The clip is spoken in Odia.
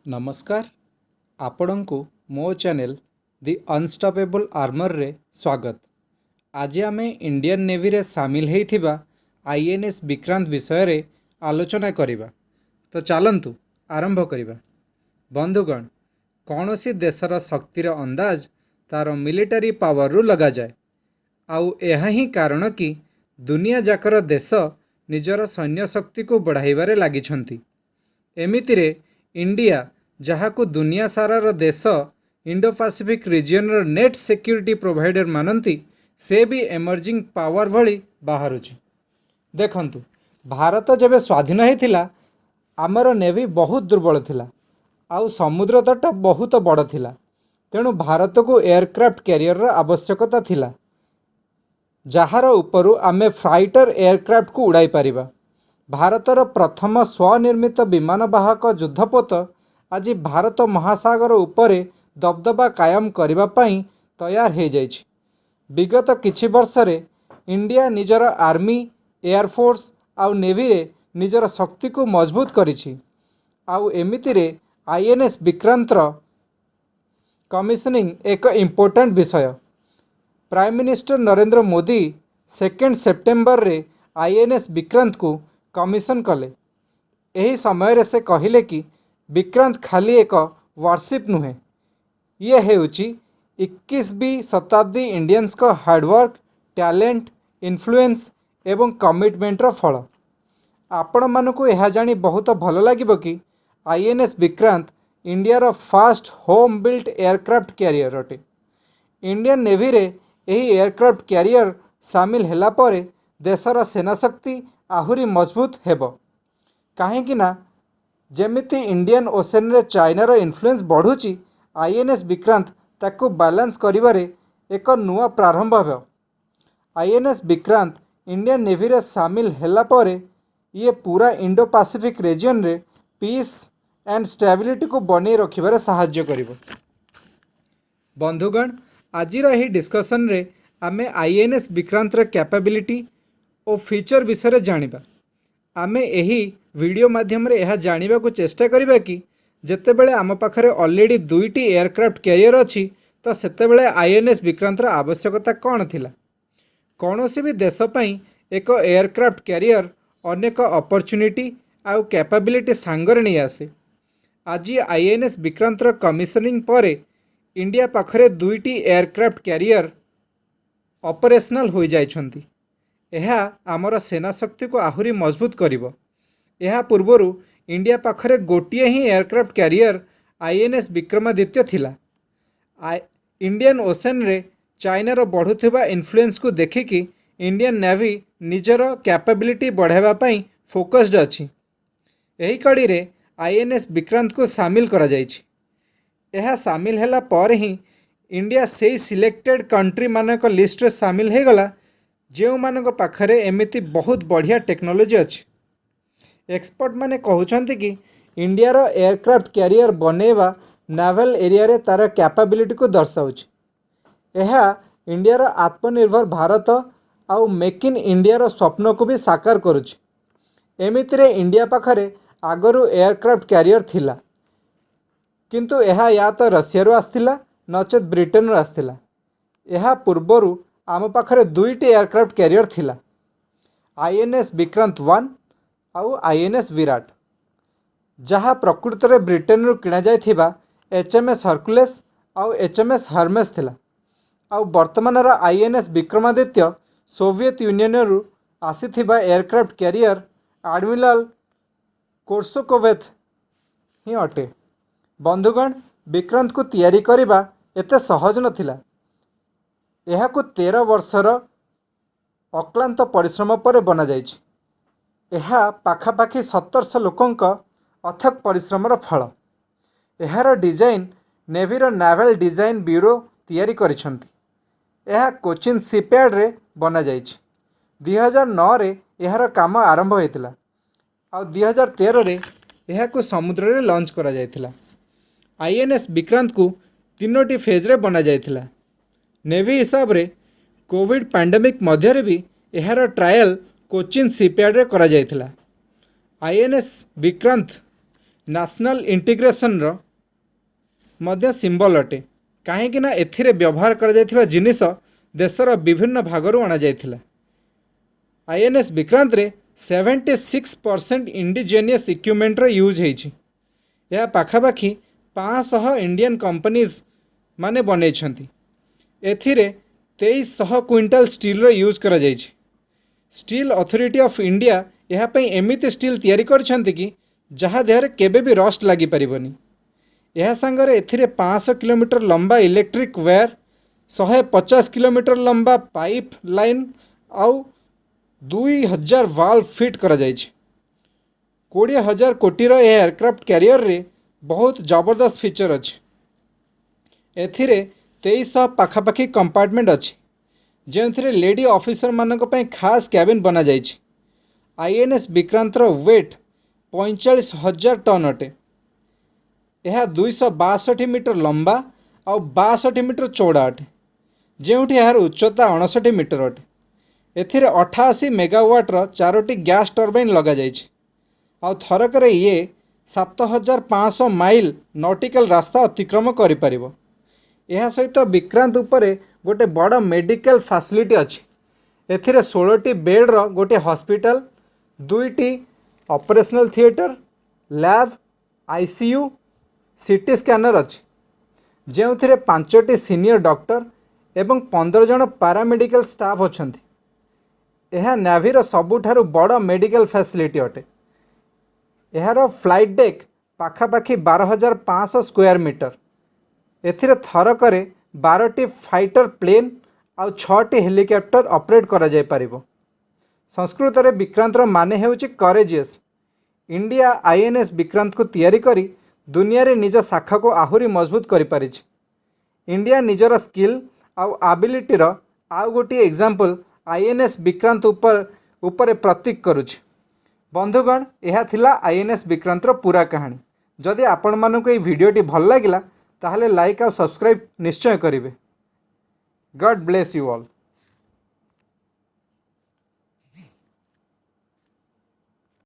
ନମସ୍କାର, ଆପଣଙ୍କୁ ମୋ ଚ୍ୟାନେଲ୍ ଦି ଅନଷ୍ଟପେବଲ୍ ଆର୍ମରରେ ସ୍ୱାଗତ। ଆଜି ଆମେ ଇଣ୍ଡିଆନ୍ ନେଭିରେ ସାମିଲ ହେଇଥିବା ଆଇଏନ୍ଏସ୍ ବିକ୍ରାନ୍ତ ବିଷୟରେ ଆଲୋଚନା କରିବା। ତ ଚାଲନ୍ତୁ ଆରମ୍ଭ କରିବା। ବନ୍ଧୁଗଣ, କୌଣସି ଦେଶର ଶକ୍ତିର ଅନ୍ଦାଜ ତା'ର ମିଲିଟାରୀ ପାୱାରରୁ ଲଗାଯାଏ। ଆଉ ଏହା ହିଁ କାରଣ କି ଦୁନିଆ ଯାକର ଦେଶ ନିଜର ସୈନ୍ୟ ଶକ୍ତିକୁ ବଢ଼ାଇବାରେ ଲାଗିଛନ୍ତି। ଏମିତିରେ ଇଣ୍ଡିଆ, ଯାହାକୁ ଦୁନିଆ ସାରାର ଦେଶ ଇଣ୍ଡୋ ପାସିଫିକ୍ ରିଜିଅନର ନେଟ୍ ସିକ୍ୟୁରିଟି ପ୍ରୋଭାଇଡର ମାନନ୍ତି, ସେ ବି ଏମର୍ଜିଂ ପାୱାର ଭଳି ବାହାରୁଛି। ଦେଖନ୍ତୁ, ଭାରତ ଯେବେ ସ୍ୱାଧୀନ ହେଇଥିଲା, ଆମର ନେଭି ବହୁତ ଦୁର୍ବଳ ଥିଲା ଆଉ ସମୁଦ୍ର ତଟ ବହୁତ ବଡ଼ ଥିଲା। ତେଣୁ ଭାରତକୁ ଏୟାରକ୍ରାଫ୍ଟ କ୍ୟାରିୟରର ଆବଶ୍ୟକତା ଥିଲା, ଯାହାର ଉପରୁ ଆମେ ଫାଇଟର ଏୟାରକ୍ରାଫ୍ଟକୁ ଉଡ଼ାଇ ପାରିବା। ଭାରତର ପ୍ରଥମ ସ୍ୱନିର୍ମିତ ବିମାନ ବାହକ ଯୁଦ୍ଧପୋତ ଆଜି ଭାରତ ମହାସାଗର ଉପରେ ଦବଦବା କାୟମ କରିବା ପାଇଁ ତୟାର ହେଇଯାଇଛି। ବିଗତ କିଛି ବର୍ଷରେ ଇଣ୍ଡିଆ ନିଜର ଆର୍ମି, ଏୟାରଫୋର୍ସ ଆଉ ନେଭିରେ ନିଜର ଶକ୍ତିକୁ ମଜବୁତ କରିଛି। ଆଉ ଏମିତିରେ ଆଇଏନ୍ଏସ୍ ବିକ୍ରାନ୍ତର କମିଶନିଂ ଏକ ଇମ୍ପୋର୍ଟାଣ୍ଟ ବିଷୟ। ପ୍ରାଇମ୍ ମିନିଷ୍ଟର ନରେନ୍ଦ୍ର ମୋଦି 2 ସେପ୍ଟେମ୍ବରରେ ଆଇଏନ୍ଏସ୍ ବିକ୍ରାନ୍ତକୁ କମିଶନ କଲେ। ଏହି ସମୟରେ ସେ କହିଲେ କି ବିକ୍ରାନ୍ତ ଖାଲି ଏକ ୱାରସିପ୍ ନୁହେଁ, ଇଏ ହେଉଛି 21वीं ଶତାବ୍ଦୀ ଇଣ୍ଡିଆନ୍ସଙ୍କ ହାର୍ଡ଼ୱାର୍କ, ଟ୍ୟାଲେଣ୍ଟ, ଇନଫ୍ଲୁଏନ୍ସ ଏବଂ କମିଟମେଣ୍ଟର ଫଳ। ଆପଣମାନଙ୍କୁ ଏହା ଜାଣି ବହୁତ ଭଲ ଲାଗିବ କି ଆଇଏନ୍ଏସ୍ ବିକ୍ରାନ୍ତ ଇଣ୍ଡିଆର first home built aircraft carrier ଅଟେ। ଇଣ୍ଡିଆନ୍ ନେଭିରେ ଏହି ଏୟାରକ୍ରାଫ୍ଟ କ୍ୟାରିୟର ସାମିଲ ହେଲା ପରେ ଦେଶର ସେନା ଶକ୍ତି ଆହୁରି ମଜବୁତ ହେବ। କାହିଁକି ନା ଯେମିତି ଇଣ୍ଡିଆନ୍ ଓସେନରେ ଚାଇନାର ଇନଫ୍ଲୁଏନ୍ସ ବଢ଼ୁଛି, ଆଇଏନ୍ଏସ୍ ବିକ୍ରାନ୍ତ ତାକୁ ବାଲାନ୍ସ କରିବାରେ ଏକ ନୂଆ ପ୍ରାରମ୍ଭ ହେବ। ଆଇଏନ୍ଏସ୍ ବିକ୍ରାନ୍ତ ଇଣ୍ଡିଆନ୍ ନେଭିରେ ସାମିଲ ହେଲା ପରେ ଇଏ ପୁରା ଇଣ୍ଡୋ ପାସିଫିକ୍ ରିଜିଅନରେ ପିସ୍ ଆଣ୍ଡ ଷ୍ଟାବିଲିଟିକୁ ବନେଇ ରଖିବାରେ ସାହାଯ୍ୟ କରିବ। ବନ୍ଧୁଗଣ, ଆଜିର ଏହି ଡିସ୍କସନରେ ଆମେ ଆଇଏନ୍ଏସ୍ ବିକ୍ରାନ୍ତର କ୍ୟାପାବିଲିଟି ଓ ଫିଚର ବିଷୟରେ ଜାଣିବା। ଆମେ ଏହି ଭିଡ଼ିଓ ମାଧ୍ୟମରେ ଏହା ଜାଣିବାକୁ ଚେଷ୍ଟା କରିବା କି ଯେତେବେଳେ ଆମ ପାଖରେ ଅଲରେଡ଼ି ଦୁଇଟି ଏୟାରକ୍ରାଫ୍ଟ କ୍ୟାରିୟର ଅଛି, ତ ସେତେବେଳେ ଆଇଏନ୍ଏସ୍ ବିକ୍ରାନ୍ତର ଆବଶ୍ୟକତା କ'ଣ ଥିଲା? କୌଣସି ବି ଦେଶ ପାଇଁ ଏକ ଏୟାରକ୍ରାଫ୍ଟ କ୍ୟାରିୟର ଅନେକ ଅପରଚ୍ୟୁନିଟି ଆଉ କ୍ୟାପାବିଲିଟି ସାଙ୍ଗରେ ନେଇ ଆସେ। ଆଜି ଆଇଏନ୍ଏସ୍ ବିକ୍ରାନ୍ତର କମିଶନିଂ ପରେ ଇଣ୍ଡିଆ ପାଖରେ ଦୁଇଟି ଏୟାରକ୍ରାଫ୍ଟ କ୍ୟାରିୟର ଅପରେସନାଲ ହୋଇଯାଇଛନ୍ତି। ଏହା ଆମର ସେନା ଶକ୍ତିକୁ ଆହୁରି ମଜବୁତ କରିବ। ଏହା ପୂର୍ବରୁ ଇଣ୍ଡିଆ ପାଖରେ ଗୋଟିଏ ହିଁ ଏୟାରକ୍ରାଫ୍ଟ କ୍ୟାରିୟର ଆଇଏନ୍ଏସ୍ ବିକ୍ରମାଦିତ୍ୟ ଥିଲା। ଇଣ୍ଡିଆନ୍ ଓସେନରେ ଚାଇନାର ବଢ଼ୁଥିବା ଇନଫ୍ଲୁଏନ୍ସକୁ ଦେଖିକି ଇଣ୍ଡିଆନ୍ ନେଭି ନିଜର କ୍ୟାପାବିଲିଟି ବଢ଼ାଇବା ପାଇଁ ଫୋକସ୍ଡ ଅଛି। ଏହି କଡ଼ିରେ ଆଇଏନ୍ଏସ୍ ବିକ୍ରାନ୍ତକୁ ସାମିଲ କରାଯାଇଛି। ଏହା ସାମିଲ ହେଲା ପରେ ହିଁ ଇଣ୍ଡିଆ ସେଇ ସିଲେକ୍ଟେଡ଼ କଣ୍ଟ୍ରିମାନଙ୍କ ଲିଷ୍ଟରେ ସାମିଲ ହେଇଗଲା, ଯେଉଁମାନଙ୍କ ପାଖରେ ଏମିତି ବହୁତ ବଢ଼ିଆ ଟେକ୍ନୋଲୋଜି ଅଛି। ଏକ୍ସପର୍ଟମାନେ କହୁଛନ୍ତି କି ଇଣ୍ଡିଆର ଏୟାରକ୍ରାଫ୍ଟ କ୍ୟାରିୟର ବନେଇବା ନାଭାଲ ଏରିଆରେ ତା'ର କ୍ୟାପାବିଲିଟିକୁ ଦର୍ଶାଉଛି। ଏହା ଇଣ୍ଡିଆର ଆତ୍ମନିର୍ଭର ଭାରତ ଆଉ ମେକ୍ ଇନ୍ ଇଣ୍ଡିଆର ସ୍ୱପ୍ନକୁ ବି ସାକାର କରୁଛି। ଏମିତିରେ ଇଣ୍ଡିଆ ପାଖରେ ଆଗରୁ ଏୟାରକ୍ରାଫ୍ଟ କ୍ୟାରିୟର ଥିଲା, କିନ୍ତୁ ଏହା ୟା ତ ରଷିଆରୁ ଆସିଥିଲା, ନଚେତ୍ ବ୍ରିଟେନରୁ ଆସିଥିଲା। ଏହା ପୂର୍ବରୁ ଆମ ପାଖରେ ଦୁଇଟି ଏୟାରକ୍ରାଫ୍ଟ କ୍ୟାରିୟର ଥିଲା, ଆଇଏନ୍ଏସ୍ ବିକ୍ରାନ୍ତ 1 ଆଉ ଆଇଏନ୍ଏସ୍ ବିରାଟ, ଯାହା ପ୍ରକୃତରେ ବ୍ରିଟେନରୁ କିଣାଯାଇଥିବା ଏଚ୍ ଏମ୍ ଏସ୍ ହର୍କୁଲେସ୍ ଆଉ ଏଚ୍ ଏମ୍ ଏସ୍ ହର୍ମେସ୍ ଥିଲା। ଆଉ ବର୍ତ୍ତମାନର ଆଇଏନ୍ଏସ୍ ବିକ୍ରମାଦିତ୍ୟ ସୋଭିଏତ ୟୁନିୟନରୁ ଆସିଥିବା ଏୟାରକ୍ରାଫ୍ଟ କ୍ୟାରିୟର ଆଡମିରାଲ ଗୋର୍ସକୋଭ ହିଁ ଅଟେ। ବନ୍ଧୁଗଣ, ବିକ୍ରାନ୍ତକୁ ତିଆରି କରିବା ଏତେ ସହଜ ନଥିଲା। ଏହାକୁ 13 ବର୍ଷର ଅକ୍ଲାନ୍ତ ପରିଶ୍ରମ ପରେ ବନାଯାଇଛି। ଏହା ପାଖାପାଖି 1700 ଲୋକଙ୍କ ଅଥକ ପରିଶ୍ରମର ଫଳ। ଏହାର ଡିଜାଇନ୍ ନେଭିର ନାଭାଲ ଡିଜାଇନ୍ ବ୍ୟୁରୋ ତିଆରି କରିଛନ୍ତି। ଏହା କୋଚିନ୍ ସିପୟାର୍ଡ଼ରେ ବନାଯାଇଛି। 2009ରେ ଏହାର କାମ ଆରମ୍ଭ ହୋଇଥିଲା ଆଉ 2013ରେ ଏହାକୁ ସମୁଦ୍ରରେ ଲଞ୍ଚ କରାଯାଇଥିଲା। ଆଇଏନ୍ଏସ୍ ବିକ୍ରାନ୍ତକୁ ତିନୋଟି ଫେଜ୍ରେ ବନାଯାଇଥିଲା। ନେଭି ହିସାବରେ କୋଭିଡ଼ ପାଣ୍ଡେମିକ୍ ମଧ୍ୟରେ ବି ଏହାର ଟ୍ରାଏଲ୍ କୋଚିନ୍ ସିପୟାର୍ଡ଼ରେ କରାଯାଇଥିଲା। ଆଇଏନ୍ଏସ୍ ବିକ୍ରାନ୍ତ ନ୍ୟାସନାଲ୍ ଇଣ୍ଟିଗ୍ରେସନ୍ର ମଧ୍ୟ ସିମ୍ବଲ୍ ଅଟେ, କାହିଁକି ନା ଏଥିରେ ବ୍ୟବହାର କରାଯାଇଥିବା ଜିନିଷ ଦେଶର ବିଭିନ୍ନ ଭାଗରୁ ଅଣାଯାଇଥିଲା। ଆଇଏନ୍ଏସ୍ ବିକ୍ରାନ୍ତରେ 76% ଇଣ୍ଡିଜେନିୟସ୍ ଇକ୍ୱିପମେଣ୍ଟର ୟୁଜ୍ ହେଇଛି। ଏହା ପାଖାପାଖି 500 ଇଣ୍ଡିଆନ୍ କମ୍ପାନିଜ୍ ମାନେ ବନେଇଛନ୍ତି। ଏଥିରେ 2300 କୁଇଣ୍ଟାଲ ଷ୍ଟିଲ୍ର ୟୁଜ୍ କରାଯାଇଛି। ଷ୍ଟିଲ୍ ଅଥରିଟି ଅଫ୍ ଇଣ୍ଡିଆ ଏହା ପାଇଁ ଏମିତି ଷ୍ଟିଲ୍ ତିଆରି କରିଛନ୍ତି କି ଯାହା ଦେହରେ କେବେ ବି ରଷ୍ଟ ଲାଗିପାରିବନି। ଏହା ସାଙ୍ଗରେ ଏଥିରେ 500 କିଲୋମିଟର ଲମ୍ବା ଇଲେକ୍ଟ୍ରିକ୍ ୱେୟାର, 150 କିଲୋମିଟର ଲମ୍ବା ପାଇପ୍ ଲାଇନ୍ ଆଉ 2000 ଭାଲ୍ଭ ଫିଟ୍ କରାଯାଇଛି। 20,000 କୋଟିର ଏ ଏୟାରକ୍ରାଫ୍ଟ କ୍ୟାରିୟରରେ ବହୁତ ଜବରଦସ୍ତ ଫିଚର୍ ଅଛି। ଏଥିରେ 2300 ପାଖାପାଖି କମ୍ପାର୍ଟମେଣ୍ଟ ଅଛି, ଯେଉଁଥିରେ ଲେଡି ଅଫିସରମାନଙ୍କ ପାଇଁ ଖାସ୍ କ୍ୟାବିନ୍ ବନାଯାଇଛି। ଆଇଏନ୍ଏସ୍ ବିକ୍ରାନ୍ତର ୱେଟ୍ 45,000 ଟନ୍ ଅଟେ। ଏହା 262 ମିଟର ଲମ୍ବା ଆଉ 62 ମିଟର ଚଉଡ଼ା ଅଟେ, ଯେଉଁଠି ଏହାର ଉଚ୍ଚତା 59 ମିଟର ଅଟେ। ଏଥିରେ 88 ମେଗାୱାଟ୍ର ଚାରୋଟି ଗ୍ୟାସ୍ ଟର୍ବାଇନ୍ ଲଗାଯାଇଛି ଆଉ ଥରକରେ ଇଏ 7500 ମାଇଲ ନଟିକାଲ ରାସ୍ତା ଅତିକ୍ରମ କରିପାରିବ। ଏହା ସହିତ ବିକ୍ରାନ୍ତ ଉପରେ ଗୋଟେ ବଡ଼ ମେଡ଼ିକାଲ ଫାସିଲିଟି ଅଛି। ଏଥିରେ 16ଟି ବେଡ଼୍ର ଗୋଟିଏ ହସ୍ପିଟାଲ, ଦୁଇଟି operational theatre, lab, ICU, CT scanner ଅଛି, ଯେଉଁଥିରେ ପାଞ୍ଚଟି ସିନିୟର ଡକ୍ଟର ଏବଂ 15 ଜଣ ପାରାମେଡ଼ିକାଲ ଷ୍ଟାଫ୍ ଅଛନ୍ତି। ଏହା ନାଭିର ସବୁଠାରୁ ବଡ଼ ମେଡ଼ିକାଲ ଫ୍ୟାସିଲିଟି ଅଟେ। ଏହାର ଫ୍ଲାଇଟ୍ ଡେକ୍ ପାଖାପାଖି 12,500 ସ୍କୋୟାର ମିଟର। ଏଥିରେ ଥରକରେ 12ଟି ଫାଇଟର ପ୍ଲେନ୍ ଆଉ ଛଅଟି ହେଲିକପ୍ଟର ଅପରେଟ୍ କରାଯାଇପାରିବ। ସଂସ୍କୃତରେ ବିକ୍ରାନ୍ତର ମାନେ ହେଉଛି କରେଜିୟସ୍। ଇଣ୍ଡିଆ ଆଇଏନ୍ଏସ୍ ବିକ୍ରାନ୍ତକୁ ତିଆରି କରି ଦୁନିଆରେ ନିଜ ଶାଖାକୁ ଆହୁରି ମଜବୁତ କରିପାରିଛି। ଇଣ୍ଡିଆ ନିଜର ସ୍କିଲ୍ ଆଉ ଆବିଲିଟିର ଆଉ ଗୋଟିଏ ଏକ୍ଜାମ୍ପଲ୍ ଆଇଏନ୍ଏସ୍ ବିକ୍ରାନ୍ତ ଉପରେ ପ୍ରତୀକ କରୁଛି। ବନ୍ଧୁଗଣ, ଏହା ଥିଲା ଆଇଏନ୍ଏସ୍ ବିକ୍ରାନ୍ତର ପୁରା କାହାଣୀ। ଯଦି ଆପଣମାନଙ୍କୁ ଏହି ଭିଡ଼ିଓଟି ଭଲ ଲାଗିଲା, ତାହେଲେ ଲାଇକ୍ ଆଉ ସବସ୍କ୍ରାଇବ୍ ନିଶ୍ଚୟ କରିବେ। God bless you all.